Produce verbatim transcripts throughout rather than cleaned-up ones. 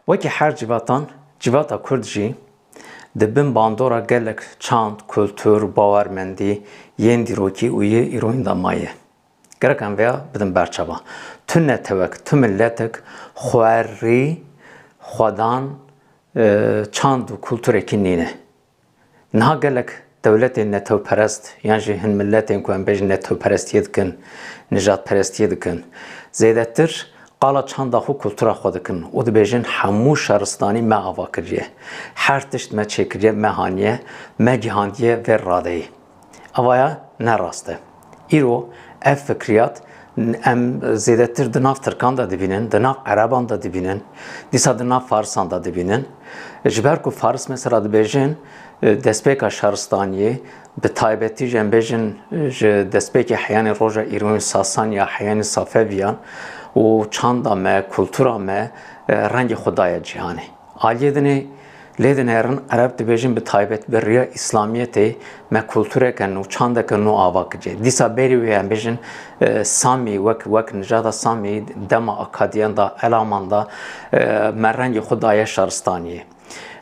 Wekî her civatan, civata Kurd jî di bin bandora gelek çand, kultur, bawermendî yên dîrokî û yê îroyîn de maye. Gerek em vêya bidin berçava. Tu netewek, tu miletek xwerî xwedan, e, çand û kulturekî nîne. Niha gelek dewletên netewperest yan jî hin miletên ku em bêjin netewperestiyê dikin, nijadperestiyê dikin, zêdetir qala çanda xwe, kultura xwe dikin û dibêjin hemû şaristanî me ava kiriye. Her tişt me çêkiriye, me haniye, me gihandiye vê radeyê. Evaya ne rast e. Îro ev fikriyat em zêdetir di nav Tirkan de dibînin, di nav Ereban de dibînin, dîsa di nav Farisan de dibînin. Ji ber ku Faris mesela dibêjin, e, destpêka şaristaniyê, bi taybetî jî em bêjin, e, ji destpêkê heyanî roja îroyîn Sasan ya heyanî Safeviyan û çanda me, kultura me, e, rengê xwe daye cîhanê. Aliyê dinê lê dinêrin, Ereb dibêjin bi taybet bi riya Îslamiyetê me kultureke nû, çandeke nû ava kiriye. Dîsa berî wê em bêjin, e, Samî, wek, wek nijada Samî dema Akadiyan da, Elaman da, e, me rengê xwe daye şaristaniyê.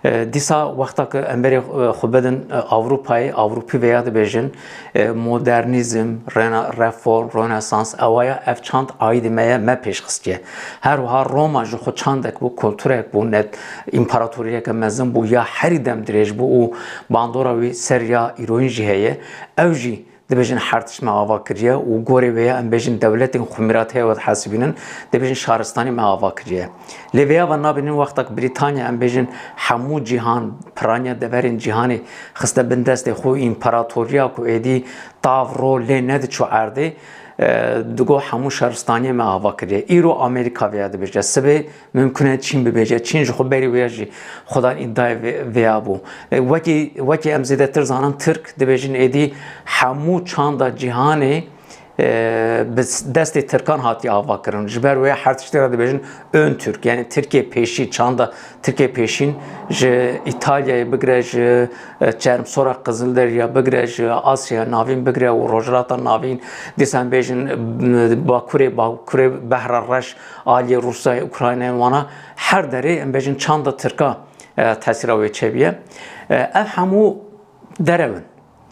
E, dîsa wexta ku em berê, e, xwe bidin, e, Ewropayê, Ewropî vêya dibêjin, e, modernîzm, rena-, reform, ronesans, ewaya ev çand aîdî me ye, me pêşxistiye. Her wiha Roma ji xwe çandek bû, kulturek bû, net împaratoriyeke mezin bû, ya herî dem dirêj bû û bandora wî ser ya îroyîn jî heye. Ew jî dibêjin her tişt me ava kiriye û gorê wê ye em bêjin dewletên xwe mîrat heye we dihesibînin, dibêjin şaristanî me ava kiriye. Lê vêya ve nabînin wexta ku Brîtanya em bêjin hemû cîhan, piraniya deverên cîhanê xiste bin destê xwe, împaratoriya ku êdî tav ro lê nediçû erdê, e, digo hemû şaristaniyê me ava kiriye. Îro Amerîka vêya dibêje. Sibê mimkun e Çîn bibêje. Çîn ji xwe berî wêya jî xwedan îdayê vê-, vêya bû. E, wekî, wekî em zêdetir zanin Tirk dibêjin êdî hemû çanda cîhanê, e, bi s-, destê Tirkan hatiye avakirin. Ji ber wê her tiştê re dibêjin ön Türk, yani Tirkiye pêşî, çanda Tirkiye pêşîn ji Îtalyayê bigire, ji, e, Çermsora Qizilderya bigire, ji Asya Navîn bigire û Rojhilata Navîn, dîsa em bêjin, e, Bakurê, Bakurê Behra Reş, aliyê Rûsyayê, Ukraynayê, wana her derê em bêjin çanda Tirka, e, tesîra wê çêbiye. E, ev hemû derew in.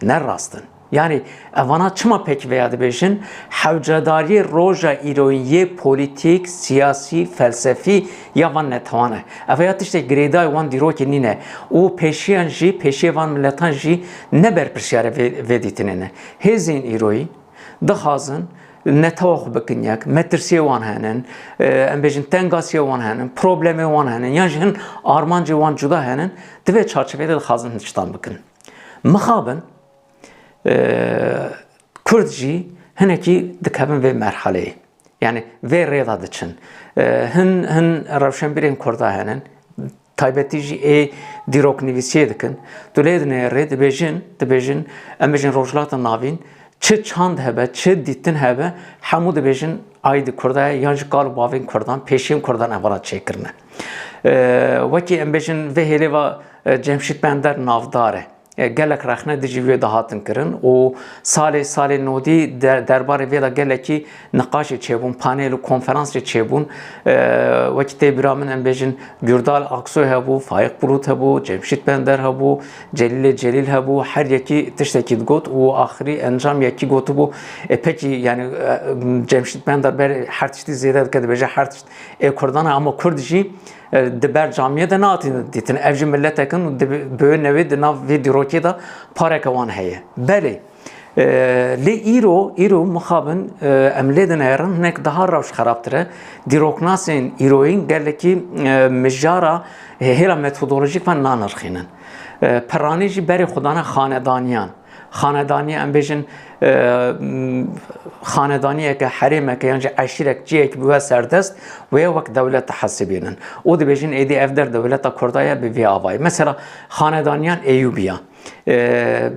Ne rast in. Yanî evana çima pêk vêya dibêjin? Hewcedariyê roja îroyîn yê polîtîk, siyasî, felsefî ya van netewan e. Ev ya tiştek girêdayî wan dîrokê nîne û pêşiyan jî, pêşiyê van miletan jî ne berpirsiyarê vê, vê dîtinê ne. Hêzên îroyî dixwazin netewa xwe bikin yek, metirsiyê wan henin, e, em bêjin tengasiyê wan henin, problemê wan henin, yan jî hin armancê wan cuda henin, di vê çarçoveyê de dixwazin hin tiştan bikin. Mixabin, e, Kurd jî hinekî dikevin vê merhaleyê. Yani vê rê de diçin. E, hin, hin rewşenbîrên Kurda henin, taybetî jî ê dîroknivîsiyê dikin. Tu lê dinêrê dibêjin, dibêjin, em bêjin Rojhilata Navîn, çi çand hebe, çi dîtin hebe, hemû dibêjin aîdî Kurda ye, yan jî kal û bavên Kurdan, pêşiyên Kurdan evana çêkirine. E, wekî em bêjin vê hêlê ve, e, Cemşîd Bender navdar e. E, gelek rexne dijî wê de hatin kirin û salê, salê nodî de-, derbarê vê de gelekî niqaşê çêbûn, panel û konferans jî çêbûn. E, wekî tê bîra min em bêjin Gürdal Aksoy hebû, Faîq Bulut hebû, Cemşîd Bender hebû, Celîlê Celîl hebû, her yekî tiştekî digot û axirî encam yekî gotibû, e, pekî, yani, e, Cemşîd Bender ber her tiştî zêde dike, dibêje her tişt ê Kurdan e, ama Kurd jî, e, di ber camiyê de nehatîne dîtin. Ev jî miletek in û di bi wê newê di nav vê dîrokê de pareke wan heye. Belê, e, lê îro, îro mixabin, e, em lê dinêrin, hinek daha rewş xerabtir e. Dîroknasên îroyîn gelekî, e, mijara hê-, hêla metodolojîk ve nanirxînin. E, piranî jî berê xwe dane xanedaniyan. Xanedaniyê, em bêjin, e, m, xanedaniyeke, herêmeke yan jî eşîrek, cihek bi we serdest, wê wek dewlet dihesibînin. Û dibêjin êdî ev der dewleta Kurda ye bi vê avayî. Mesela xanedaniyan Eyûbiya. E,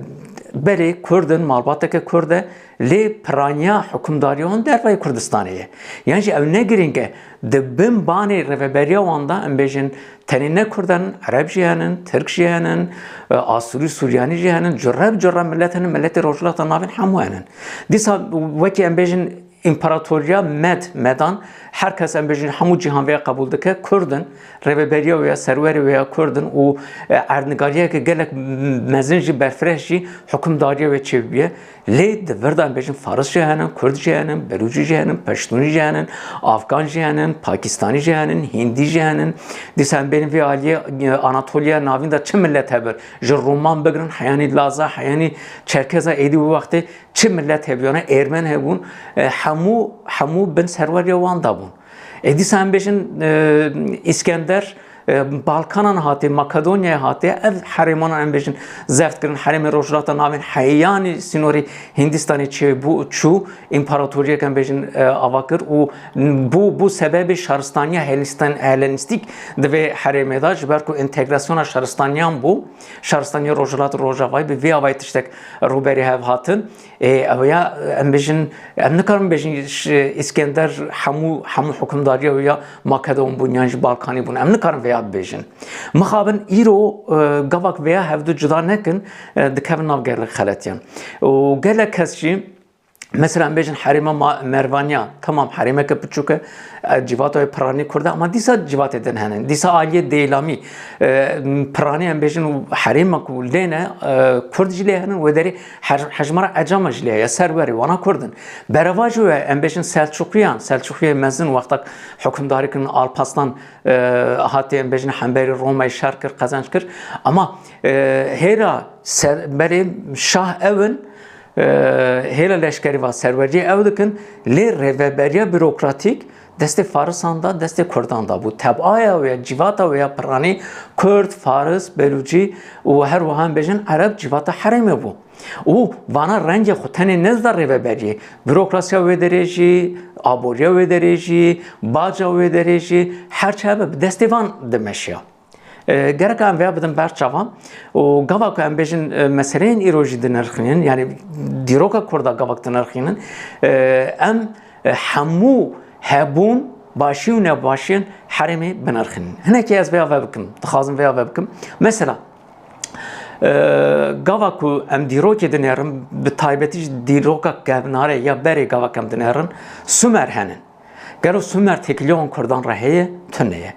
belê Kurd in, malbateke Kurd e, lê piraniya hukimdariya wan dervayê Kurdistanê ye. Yan jî ew ne girîng e, di bin banê rêveberiya wan de, em bêjin, tenê ne Kurd in, Ereb jî henin, Tirk jî henin, e, Asûrî, Suryanî jî henin, cure bi cure milet henin, miletê Rojhilata Navîn hemû henin. Dîsa wekî em bêjin împaratoriya Med, Medan, her kes em bêjin hemû cîhan vêya qebûl dike, Kurd in, rêveberiya wê ya, serwerê wê ya Kurd in û, e, erdnigariyeke gelek mezin jî berfireh jî hukimdariya wê çêbibiye. Lê di vir de em bêjin Faris jî henin, Kurd jî henin, Belûcî jî henin, Peştûnî jî henin, Afgan jî henin, Pakistanî jî henin, Hîndî jî henin. Dîsa em bên vê aliyê, e, Anatoliya Navîn de çi millet hebin? Ji Roman bigirin, heyanî Laza, heyanî Çerkeza, êdî wî wextê çi millet hebûyane, Êrmen hebûn, e, hemû, hemû bin serweriya wan de bûn. E, dîsa em bêjin, e, Îskender, e, Balkanan hatê, Makedonyayê hatê, ev herêmanan em bêjin zeft kirin, herêmê Rojhilata Navîn heyanî sînorê Hîndistanê çêbû, çû, împaratoriyek em bêjin, e, ava kir û bû, bû sebebê şaristaniya Helîstan-, Helenîstîk di vê herêmê de, ji ber ku entegrasyona şaristaniyan bû, şaristaniya Rojhilat û Rojavayê bi vê avayî tiştek rûberê hev hatin. Ê, ew ya, em bêjin, em nikarin bêjin ş-, Îskender hemû, hemû hukimdariya wê ya Makedon bûn yan jî Balkanî bûn. Em nikarin vêya bibêjin. Mixabin îro, e, gavak vêya hevdu cuda nekin, e, dikevin nav gelek xeletiyan. Û gelek kes jî, mesela em bêjin herêma Ma-, Mervaniya, temam herêmeke piçûk e, e, civata wê piranî Kurd e, ama dîsa civatê din henin. Dîsa aliyê Deylamî, e, piranî em bêjin û herêma ku lê ne, e, Kurd jî lê henin, wê derê her-, hejmara Ecama jî lê heye, serwerê wana Kurd in. Bereva jî wê em bêjin Selçuqiyan, Selçuqiyê mezin wexta hukimdarî kirin Alparslan, e, hatiye em bêjin hemberî Romayê şer kir, qezenc kir. Ama, e, hêra ser-, berê şah ew in, e, hêla leşkerî va serweriyê ew dikin, lê rêveberiya bürokratîk destê Farisan da, destê Kurdan da bû. Tebaya wê ya, civata wê ya piranî Kurd, Faris, Belûcî û her wiha em bêjin Ereb civata herêmê bû. Û vana rengê xwe tenê nedida rêveberiyê. Bürokrasiya wê derê jî, aboriya wê derê jî, baca wê derê jî, her çi hebe bi destê van dimeşiya. E, gerek em vêya bidin ber çavan û gava ku em bêjin, e, meseleyên îro jî dinirxînin, yanî dîroka Kurda gavak dinirxînin, e, em, e, hemû hebûn, başî û nebaşiyên herêmê binirxînin. Hinekî ez vêya ve bikim, dixwazim vêya ve bikim. Mesela, e, gava ku em dîrokê dinêrin, bi taybetî jî dîroka kevnare ya berê gava ku em dinêrin, Sumer henin. Gelo Sumer têkiliya wan Kurdan re heye? Tune ye.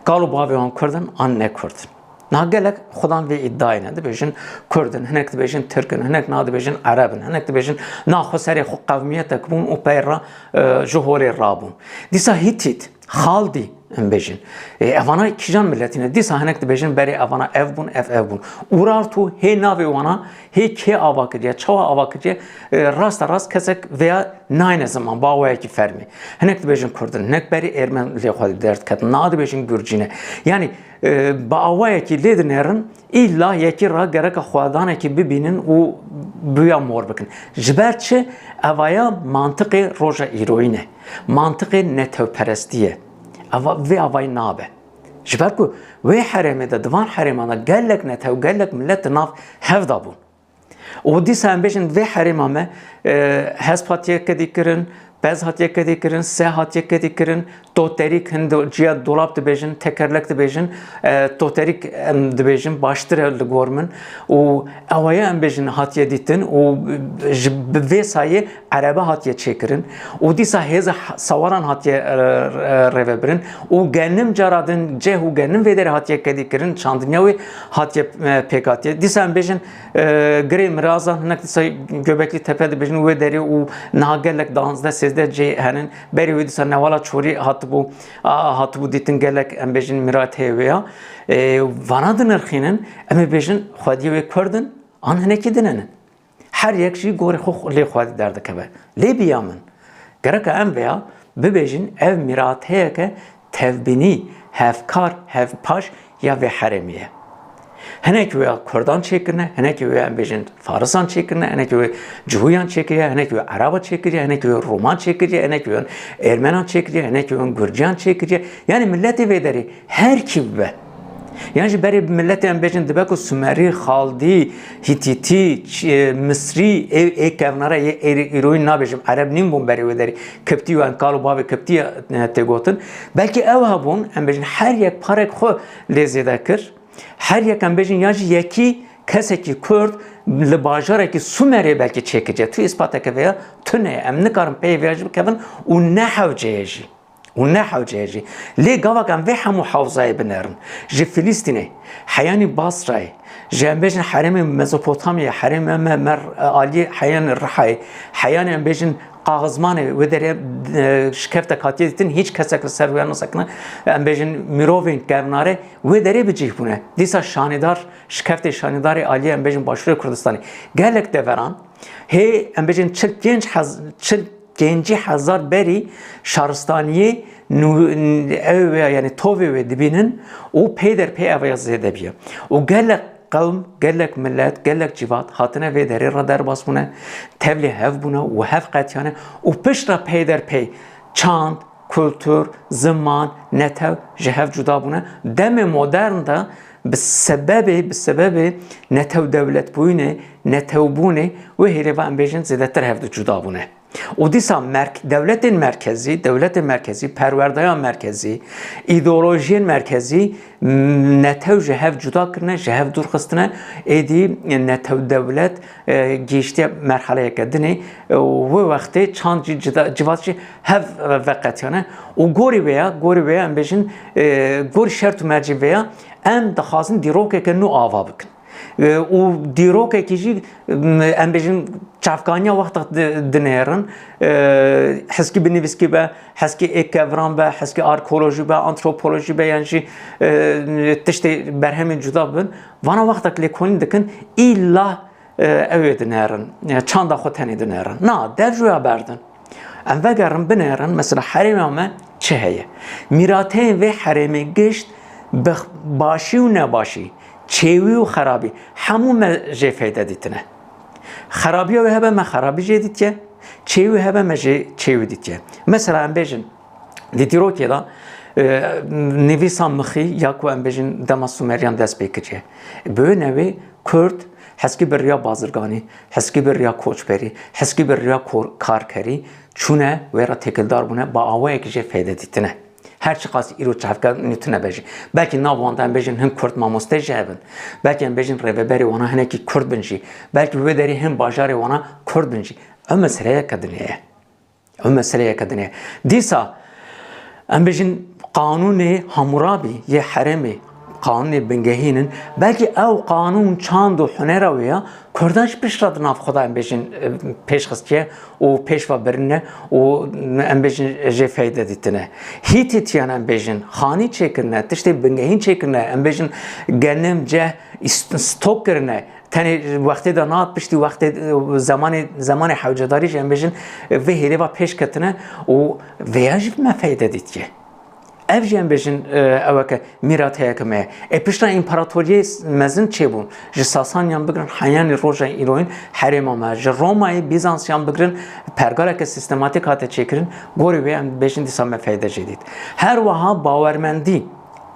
Kal û bavê wan Kurd in an ne Kurd in? Niha gelek xudan vê îdayê ne. Dibêjin Kurd in, hinek dibêjin Tirk in, hinek niha dibêjin Ereb in, hinek dibêjin na xwe serê xwe qewmiyetek bûn û pey re, e, ji holê rabûn. Dîsa Hîtît, Xaldî em bêjin. E, evana kîjan miletî ne? Dîsa hinek dibêjin berê evana ev bûn, ev ev bûn. Urartu hê navê wana, hê kê ava kiriye, çawa ava kiriye, e, rasta rast kesek vêya nayne ziman, bi awayekî fermî. Hinek dibêjin Kurd in, hinek berê Êrmen lê xwe derdiketin, niha dibêjin Gurcî ne. Yanî, e, bi awayekî lê dinêrin, îlla yekî re gereka xwedanekî bibînin û bi wîya mor bikin. Ji ber çi? Evaya mantiqê roja îroyî ne. Mantiqê netewperestî ye. Eva, vê avayî nabe. Ji ber ku wê herêmê de, di van herêman de gelek netew, gelek milet di nav hev de bûn. Û dîsa em bêjin vê herêma me, e, hesp hatiye kedî kirin, pez hatiye kedî kirin, se hatiye kedî kirin, toterîk, hin do-, ciya dolap dibêjin, tekerlek dibêjin, e, toterîk em dibêjin, baştir e li gor min. Û ewaye em bêjin hatiye dîtin û ji, bi vê sayê erebe hatiye çêkirin û dîsa hêza h-, sawaran hatiye, e, e, rêvebirin û genim cara din ceh û genim vê derê hatiye kedî kirin, çandiniya wê hatiye, e, pêk hatiye. Dîsa em bêjin, e, girê mirazan, hinek dîsa Göbekli Tepe dibêjin wê derê û niha gelek danzdeh sêzdeh cihê henin. Berê wê dîsa Newala Çorî hatibû, a, hatibû dîtin gelek em bêjin mîrat heye wê ya. E, vana dinirxînin, em ê bêjin xwediyê wê Kurd in, an hinekî din in. Her yek jî gorê xwe lê xwedî derdikeve. Lê biya min, gereka em vêya bibêjin, ev mîratheyeke tevbînî, hevkar, hevpaş ya vê herêmê ye. Hinek wê Kurdan çêkirine, hinek wê em bêjin Farisan çêkirine, hinek wê Cihûyan çêkiriye, hinek wê Eraba çêkiriye, hinek wê Roman çêkiriye, hinek wê Êrmenan çêkiriye, hinek wê Gurciyan çêkiriye. Yanî miletê vê derê her kî bibe. Yan jî berê miletê em bêjin dibe ku Sumerî, Xaldî, Hîtîtî, Ç-, e, Misrî, ê, ê kevnare yê êrî-, îroyî nabêjim, Ereb nîn bûn berê wê derê. Kiptî û en kal û bavê Kiptî ye, e, tê gotin. Belkî ew hebûn, em bêjin her yek parek xwe lê zêde kir. Her yek em bêjin ya jî yekî kesekî Kurd li bajarekî Sumerê belkî çêkiriye. Tu îspateke vêya tune ye. Em nikarin peyê vêya jî bikevin û ne hewce ye jî. Û ne hewce ye jî. Lê gavak em vê hemû hewzayê binêrin. Ji Filîstînê, heyanî Basrayê, ji em bêjin herêmê Mezopotamyayê, herêmê me, me aliyê heyanê Rihayê, heyanê em bêjin Qaxizmanê, wê derê, e, şikeftek hatiye dîtin, hîç kesek li ser wê nasekine. Em bêjin mirovên kevnare wê derê bi cih bûne. Dîsa şanîdar, şikeftê şanîdarê aliyê em bêjin Başûrê Kurdistanê. Gelek deveran, hê em bêjin çil pênc hez-, çil pêncî hezar berî şaristaniyê nû-, ew wê, yanî tovê wê dibînin û peyderpey ev ya zêde bûye. Û gelek qewm, gelek milet, gelek civat hatine vê derê re derbas bûne, tevlî hev bûne û hev qetiyane û piştre peyderpey çand, kultur, ziman, netew ji hev cuda bûne. Demê modern de bi sebebê, bi sebebê netew dewletbûyînê, netewbûnê wê hêlê ve em bêjin zêdetir hev cuda bûne. Û dîsa merk-, dewletên merkezî, dewletên merkezî, perwerdeya merkezî, îdeolojiyên merkezî, m-, netew ji hev cuda kirine, ji hev dûr xistine, êdî netew dewlet, e, gihiştiye merheleyeke dinê, e, û wê wextê çand jî cida, civat jî hev veqetiyane. Û gorî vêya, gorî vêya em bêjin, e, gorî şert û mercê vêya em dixwazin dîrokeke nû ava bikin. E, û dîrokekî jî, m-, em bêjin çavkaniya wexta di-, dinêrin, e, heskî bi nivîskî be, heskî ê kevran be, heskî arkeolojî be, antropolojî be, yan jî, e, tiştê berhemên cuda bin. Vana wexta lêkolîn dikin, îlla, e, ew ê dinêrin, e, çanda xwe tenê dinêrin. Na, dev ji wê ya berdin. Em vegerin binêrin, mesela herêma me çi heye? Mîrateyên vê herêmê gişt bi başî û nebaşî, çêwî û xerabî, hemû me jê feyde dîtine. Xerabiya wê hebe me xerabî jê dîtiye, çêwî hebe me jê çêwî dîtiye. Mesela em bêjin, di dîrokê de, e, nivîsa mixî ya ku em bêjin dema Sumeriyan dest pê kiriye. Bi wê newê Kurd heskî bi riya bazirganî, heskî bi riya koçberî, heskî bi riya kor-, karkerî çûne wê re têkildar bûne, bi awayekî jê feyde dîtine. Her çiqas îro çavka nû tune be jî. Belkî nav wan de em bêjin hin Kurd mamoste jî hebin. Belkî em bêjin rêveberê wana hinekî Kurd bin jî. Belkî wê derê hin bajarê wana Kurd bin jî. Ew meseleyeke dinê ye. Ew meseleyeke din e. Dîsa em bêjin Qanûnê Hamûrabî yê herêmê, qanûnê bingehîn in. Belkî ew qanûn çand û hunera wê ya Kurdan ji pişt re di nav xwe de em bêjin, e, pêş xistiye û pêş ve birine û em bêjin jê feyde dîtine. Hîtîtiyan em bêjin xanî çêkirine, tiştê bingehîn çêkirine, em bêjin genim, ceh, îst-, stok kirine. Tenê wextê de na, piştî wextê, e, zemanê, zemanê hewcedarî jî em bêjin, e, vê hêlê ve pêş ketine û vêya jî me feyde dîtiye. Ev jî em bêjin, e, eweke mîrateyeke me ye. Ê piştre împaratoriyê mezin çêbûn. Ji Sasaniyan bigirin heyanî roja îroyîn herêma me. Ji Romayê Bîzansiyan bigirin pergaleke sîstematîk hate çêkirin. Gorî wê em bêjin dîsa me feyde jê dît. Her wiha bawermendî,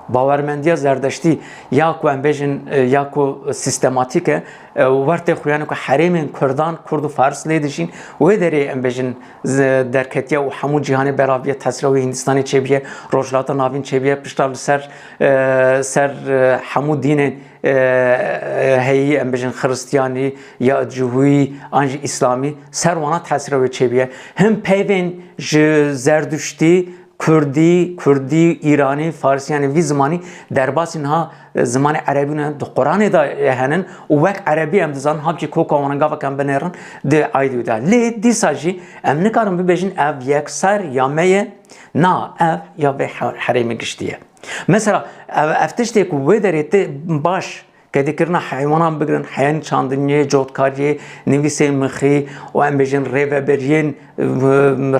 bawermendiya Zerdeştî ya ku em bêjin, e, ya ku sîstematîk e, e, wertê xwe, yanî ku herêmên Kurdan, Kurd û Fars lê dijîn, wê derê em bêjin z-, derketiye û hemû cîhanê belav bûye, tesîra wê Hindistanê çêbûye, Rojhilata Navîn çêbûye, pişta li ser, e, ser, e, hemû dînên, e, e, heyî, em bêjin Xiristiyanî ya Cihûyî an jî Îslamî, ser wana tesîra wê çêbûye. Hin peyvên ji Zerduştî, Kurdî, Kurdî, Îranî, Farsî, yanî vî zimanî derbasî niha, e, zimanê erebî ne, di Quranê de, e, henin û wek erebî em dizanin, halbikî koka wan gavek em binêrin di aydî de. Lê dîsa jî em nikarin bibêjin ev yekser ya me ye, na, ev ya vê her-, herêmê giştî ye. Mesela, ev, ev tiştê ku wê derê ti baş kedîkirina heywanan bigirin, heyanî çandiniyê, cotkariyê, nivîsên mixî û em bêjin rêveberiyên,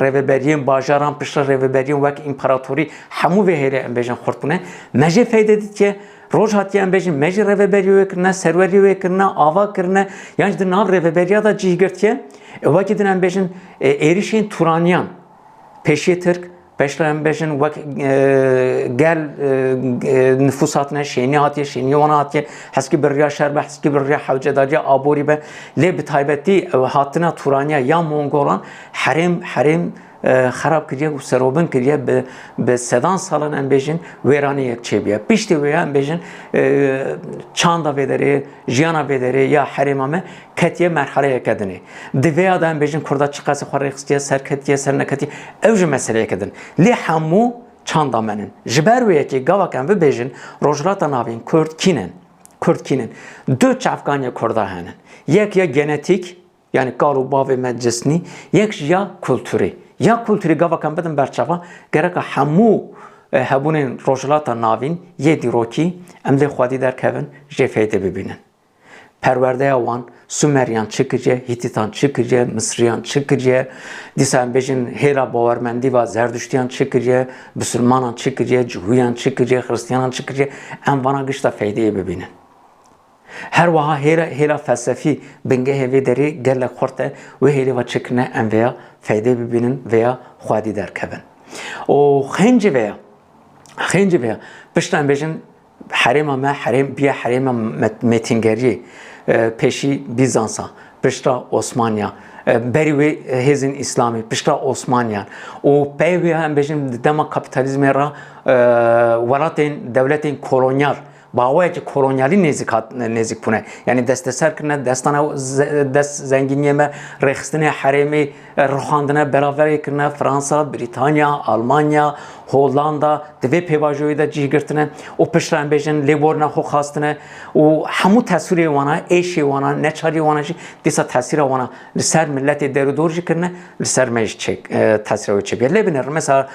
rêveberiyên bajaran, piştre rêveberiyên wek împaratorî, hemû vê hêlê em bêjin xurt bûne. Me jê feyde dîtiye, roj hatiye em bêjin, me jî rêveberiyê wê kirine, serweriyê wê kirine, ava kirine, yan jî di nav rêveberiya de cih girtiye. E, wekî din em bêjin, e, êrişên Turaniyan, pêşiyê Tirk, pêşre em bêjin wek, e, gel, e, e, nifûs hatine, şênî hatiye, şênî wana hatiye, heskî bi riya şer be, heskî bi riya hewcedariya aborî be. Lê bi taybetî, e, hatina Turaniya ya Mongolan herêm, herêm e, xerab kiriye û serobin kiriye, bi, bi sedan salan em bêjin wêraniyek çêbûye. Piştî wê ya em bêjin, e, çanda vê derê, jiyana vê derê ya herêma me ketiye merhaleyeke dinê. Di vê ya de em bêjin Kurda çiqasî xwe rêxistiye, serketiye, serneketiye, ew jî meseleyeke din. Lê hemû çanda me nin. Ji ber wê yekê gavak em bibêjin, Rojhilata Navîn Kurd kî nin? Kurd kî nin? Du çavkaniyê Kurda henin. Yek ya genetîk, yanî kal û bavê me cisnî, yek jî ya kulturî. Ya kulturî gavak em bidin ber çava, gereka hemû, e, hebûnên Rojhilata Navîn yê dîrokî em lê xwedî derkevin, jê feydê bibînin. Perwerdeya wan, Sumeriyan çi kiriye, Hîtîtan çi kiriye, Misriyan çi kiriye, dîsa em bêjin hêla bawermendî va Zerduştiyan çi kiriye, Bisilmanan çi kiriye, Cihûyan çi kiriye, Xiristiyanan çi kiriye, em vana gişta feydeyê bibînin. Her wiha hêla, hêla felsefî bingehê vê derê gelek xurt e, wê hêlê va çi kirine em vêya feydê bibînin, vêya xwedî derkevin. Û xêncî vêya, xêncî vêya, pişta em bêjin herêma me, herêm, bûye herêma met-, mêtingeriyê, e, pêşî Bîzansa, piştra Osmaniya, e, berî wê hêzên Îslamî, piştra Osmaniyan. Û pey wê em bêjin di dema kapîtalîzmê re, e, welatên, dewletên kolonyal, bi awayekî kolonyalî nêzîk hat, nêzîk bûne. Yanî desteser kirine, destana ze-, dest zengîniyê me, rêxistinê herêmê, e, rixandine, beraverê kirine, Fransa, Brîtanya, Almanya, Hollanda, di vê pêvajoyê de cih girtine û piştre em bêjin lêborina xwe xwastine û hemû tesûrê wana, êşê wana, neçariyê wana jî dîsa tesîra wana li ser miletê derûdor jî kirine, li ser me jî çêk, e, tesîra wê çêbûye. Lê binêrin, mesela,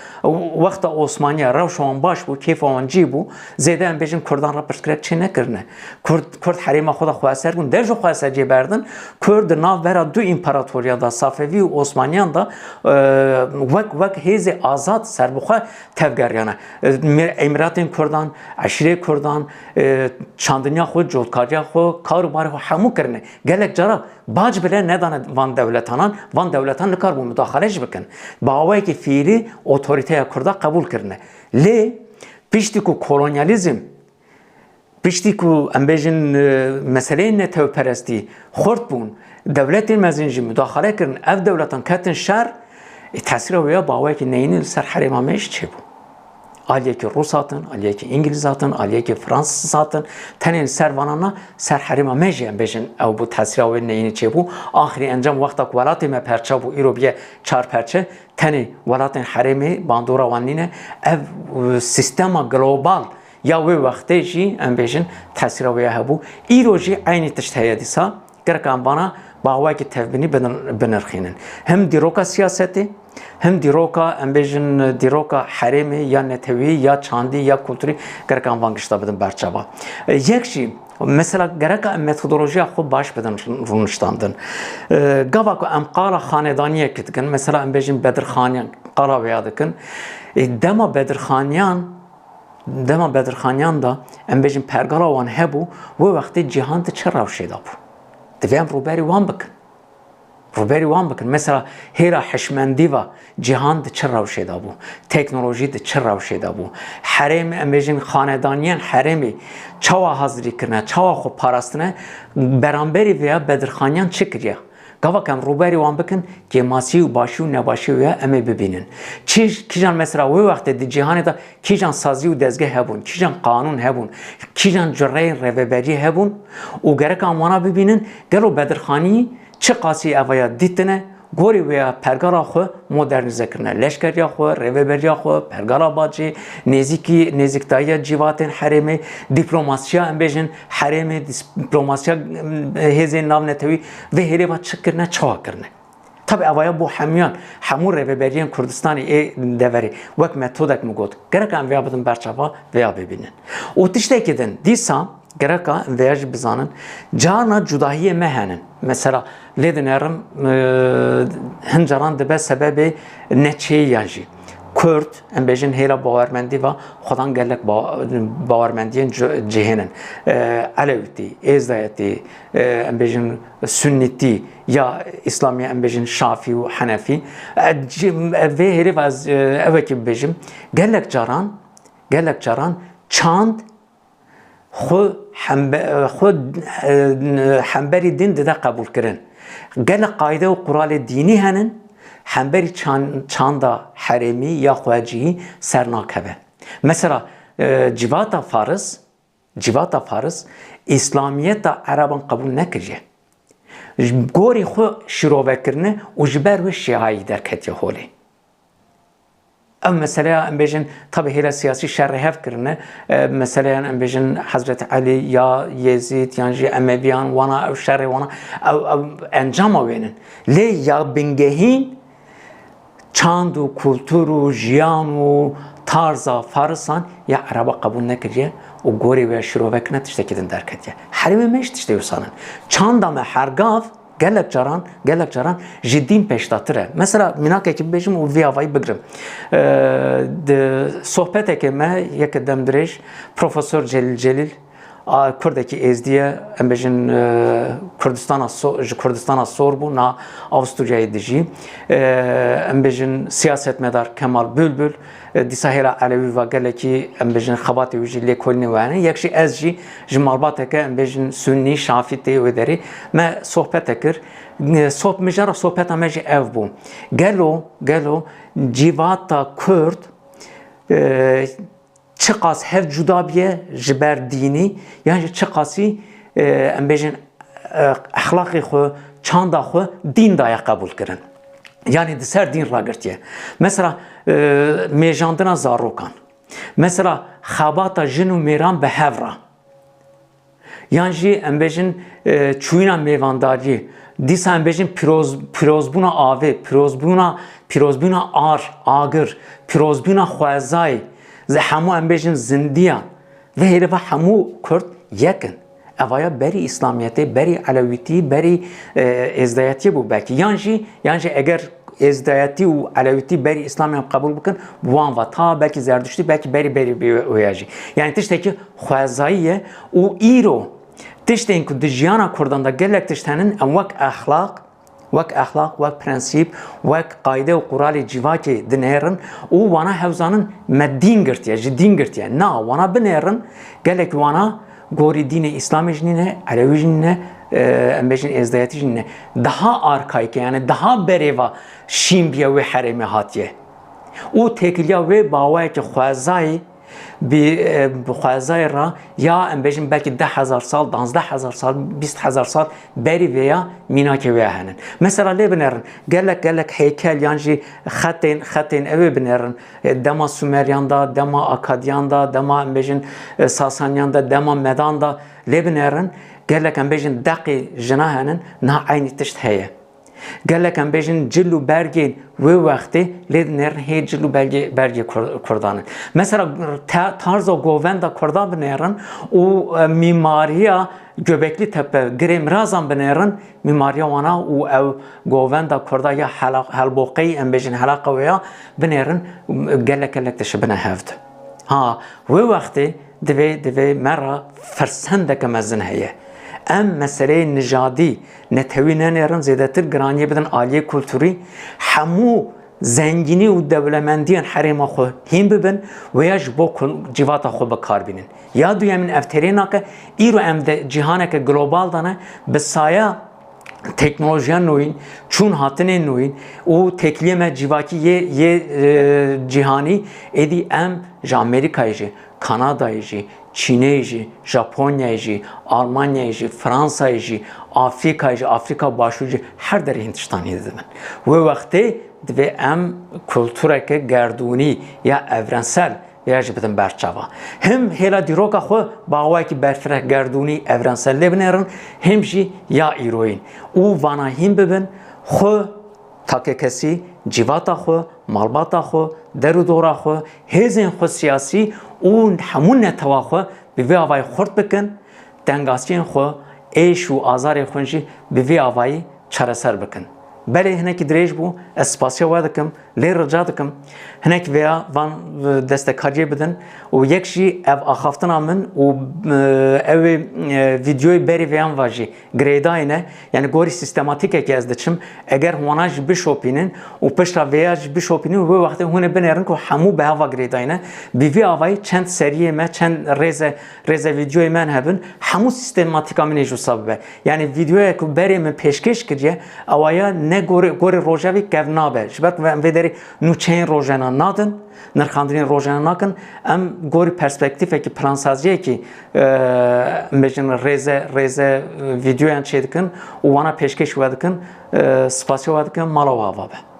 wexta Osmaniya rewşa wan baş bû, kêfa wan cî bû, zêde em bêjin Kurdan re pirsgirêk çê nekirine. Kurd, Kurd herêma xwe de xweser bûn, dev jî xweser jê berdin. Kurd di navbera du împaratoriyan de, Safevî û Osmaniyan de, e, wek, wek hêzê azad serbixwe tevgeriyane. E, mir-, Emiratên Kurdan, eşîrê Kurdan, e, çandiniya xwe, cotkariya xwe, kar û barê xwe hemû kirine. Gelek cara bac bile nedane van dewletanan, van dewletan nikaribûn mudaxale jî bikin. Bi awayekî fiîlî otorîteya Kurda qebûl kirine. Lê piştî ku kolonyalîzm, piştî ku em bêjin, e, meseleyên netewperestî xurt bûn, dewletên mezin jî mudaxale kirin, ev dewletan ketin şer, e, tesîra wê ya bi awayekî neyînî li ser herêma me jî çêbû. Aliyekî Rûs hatin, aliyekî Îngilîz hatin, aliyekî Fransîz hatin, tenê li ser vanan na, ser herêma me jî em bêjin ew bû, tesîra wê neyînî çêbû. Axirî encam wexta ku welatê me perça bû, îro bûye çar perçe, tenê welatên herêmê bandora wan nîne. Ev, e, sîstema global ya wê wextê jî, em bêjin, tesîra wê ya hebû. Îro jî eynî tişt heye dîsa. Gerek em vana bi awayekî tevbînî bidin-, binirxînin. Him dîroka siyasetê, him dîroka, em bêjin, dîroka herêmê ya netewî, ya çandî, ya kulturî, gerek em van gişta bidin berçava. E, yek jî, mesela, gereka em metodolojiya xwe baş bidin rûniştandin. E, gava ku em qala xanedaniyek dikin, mesela, em bêjin Bedirxaniyan, qala wê ya dikin. E, dema Bedirxaniyan, dema Bedirxaniyan de, em bêjin pergala wan hebû, wê wextê cîhan di çi rewşê de bû? Divê em rûberî wan bikin. Rûberî wan bikin. Mesela hêla hişmendî ve cîhan di çi rewşê de bû? Teknolojî di çi rewşê de bû? Herêm, em bêjin xanedaniyên herêmê çawa hazirî kirine, çawa xwe parastine, beramberî vêya Bedirxaniyan çi kiriye? Gava ku em rûberî wan bikin, kêmasî û başî û nebaşî wêya em ê bibînin. Çi, kîjan mesela wê wextê di cîhanê de kîjan sazî û dezgeh hebûn, kîjan qanûn hebûn, kîjan cureyên rêveberiyê hebûn û gerek em wana bibînin, gelo Bedirxanî çi qasî evaya dîtine, gorî wêya pergala xwe modernîze kirine. Leşkeriya xwe, rêveberiya xwe, pergala bacê, nêzîkî, nêzîkdayiya cîvatên herêmê, dîplomasiya, em bêjin, herêmê, dîplomasiya, em, hêzên navnetewî, vê hêlê va çi kirine, çawa kirine. Tabi evaya bo hemûyan, hemû rêveberiyên Kurdistanê ê deverê wek metodek min got. Gerek em vêya bidin berçava, vêya bibînin. Û tiştekî din, dîsa gereka em vêya jî bizanin, carna cudahiyê me henin. Mesela, lê dinerim, e, hin caran dibe sebebê neçêyiyan jî. Kurd, em bêjin hêla bawermendî va, xwedan gelek ba-, bawermendiyên ci-, cihênin. E, Elewîtî, Êzdayetî, e, em bêjin Sunnîtî ya Îslamî, em bêjin Şafî û Henefî. E, ci-, e, vê hêrê va ez, e, evekî bibêjim. Gelek caran, gelek caran çand xwe hembe-, xwe, e, hemberî din dide qebûlkirin. Gelek qayde û quralê dînî henin, hemberî çan-, çanda herêmî ya xwecihî ser nakeve. Mesela, e, civata Faris, civata Faris, Îslamiyeta Ereban qebûl nekiriye. Ji gorî xwe şîrove kirine û ji ber wê Şîayî derketiye holê. Ev meseleya, em bêjin, tabi hêla siyasî şerê hev kirine. E, meseleyan, em bêjin, Hezret Elî ya Yezîd, yan jî Emeviyan, wana ew şerê, wana ew, ew encama wênin. Lê ya bingehîn çand û kultur û jiyan û tarza Farisan ya Ereba qebûl nekiriye û gorî wê şîrove kirine tiştekî din derketiye. Herêmê me jî tiştê wisa nin. Çanda me hergav gelek caran, gelek caran ji dîn pêşdatir e. Mesela, mînakekî bibêjim û vî avayî bigirim. Ee, di sohbeteke me yeke demdirêj, Profesor Celîl Celîl, a, Kurdekî Êzdî ye, em bêjin, e, Kurdistana So-, ji Kurdistana Sor bû, na Avusturyayê dijî. Ee, em bêjin siyasetmedar Kemal Bülbül, e, dîsa hêla Elewî va gelekî, em bêjin, xebatê wî jî lêkolînê we hene. Yek jî ez jî ji malbateke, em bêjin, Sunnî, Şafî tê wê derê. Me sohbete kir. E, soh-, mijara sohbeta me jî ev bû. Gelo, gelo civata Kurd, e, çiqas hev cuda biye ji ber dînî, yan jî çiqasî, e, em bêjin, e, exlaqê xwe, çanda xwe dîn daye qebûl kirin. Yanî di ser dîn ragirtiye. Mesela, e, mêjandina zarokan. Mesela xebata jin û mêran bi hev re. Yan jî em bêjin, e, çûyîna mêvandariyê. Dîsa em bêjin pîroz-, pîrozbûna avê, pîrozbûna, pîrozbûna ar, agir, pîrozbûna xwezayê. Ze-, hemû em bêjin zindiyan. Vê hêliva hemû Kurd yek in. Evaya berî Îslamiyetê, berî Elewîtî, berî, e, Êzdayetiyê bû belkî. Yan jî, yan jî eger Êzdayetî û Elewîtî berî Îslamê qebûl bikin, bi wan ve ta belkî Zerduştî, belkî berî berî bê wê ya jî. Yanî tiştekî xwezayî ye û îro tiştên ku di jiyana Kurdan de gelek tişt henin, em wek exlaq, wek exlaq, wek prensîp, wek qayde û quralê civakê dinêrin û wana hewzanin me dîn girtiye, ji dîn girtiye. Na, wana binêrin, gelek wana gorî dînê Îslamê jî nîne, Elewî jî nîne, e, em bêjin Êzdayetî jî nîne. Daha arkayîk e, yani daha berêva şîn biye wê herêmê hatiye. Û têkiliya wê bi awayekî xwezayî, bi, e, bi xwezayê re ya em bêjin belkî deh hezar sal, danzdeh hezar sal, bîst hezar sal berî vê ya mînakê wê ya henin. Mesela lê binêrin, gelek, gelek heykel yan jî xetên, xetên ewê binêrin, e, dema Sumeriyan de, dema Akadiyan de, dema em bêjin, e, Sasaniyan de, dema Medan de lê binêrin, gelek em bêjin deqê jina henin, niha eynî tişt heye. Gelek em bêjin cil û bergên wê wextê lê dinêrin hê cil û belgê, bergê Kur-, Kurdan in. Mesela te-, tarza govenda Kurdan binêrin û, e, mîmariya Göbekli Tepe, Girê Mirazan binêrin, mîmariya wana û ew govenda Kurda ya hela-, helboqeyî em bêjin helaqa wê ya binêrin, gelek gelek dişibine hev de. Ha, wê wextê divê, divê me re firsendeke mezin heye. Em meseleyê nijadî, netewî nenêrin, zêdetir giraniyê bidin aliyê kulturî. Hemû zengînî û dewlemendiyên herêma xwe hîn bibin, wê ya ji bo ku-, civata xwe bi kar bînin. Ya duyemîn ev têrê nake, îro em di cîhaneke global de ne, bi saya teknolojiya nûyîn, çûn hatinê nûyîn û têkiliyê me civakî yê, yê, e, cîhanî, êdî em ji Amerîkayê jî, Kanadayê jî, Çînê jî, Japonyayê jî, Almanyayê jî, Fransayê jî, Afrîkayê jî, Afrîka Başûr jî, her derê hîn tiştan hîn dibin. Wê wextê divê em kultureke gerdûnî ya evrensel ya jî bidin ber çava. Him hêla dîroka xwe bi awayekî berfireh, gerdûnî, evrensel lê binêrin, him jî ya îroyîn. Û vana hîn bibin, xwe, takekesî, civata xwe, malbata xwe, der û dora xwe, hêzên xwe siyasî û hemû netewa xwe bi vê avayî xurt bikin, tengasiyên xwe, êş û azarên xwe jî bi vê avayî çareser bikin. Belê hinekî dirêj bû, ez spasiya we dikim, Lê rica dikim, hinek vêya van, e, destekariyê bidin û yek jî ev axaftina min û, e, ew ê, e, vîdyoyê berî vêyan va jî girêdayî ne. Yani gorî sîstematîkekê ez diçim. Eger wana jî bişopînin û pişta vêya jî bişopînin, wê wextê hûn ê binêrin ku hemû bi heva girêdayî ne. Bi vî avayî çend seriyê me, çend rêze, rêze vîdyoyê me hebin, hemû sîstematîka min ê jî wisa bibe. Yani vîdyoyek ku berê min pêşkêş kiriye, ewa ya ne gorê, gorê rojevê kev nabe. Ji ber ku em vê derê nûçeyên rojena nadin, nirxandinên rojena nakin, em gorî perspektîfekî, plansaziyekî, e, em bêjin rêze, rêze, e, vîdyoyan çêdikin û wana pêşkêş we dikin, e, spasiya we dikin, mala we ava be.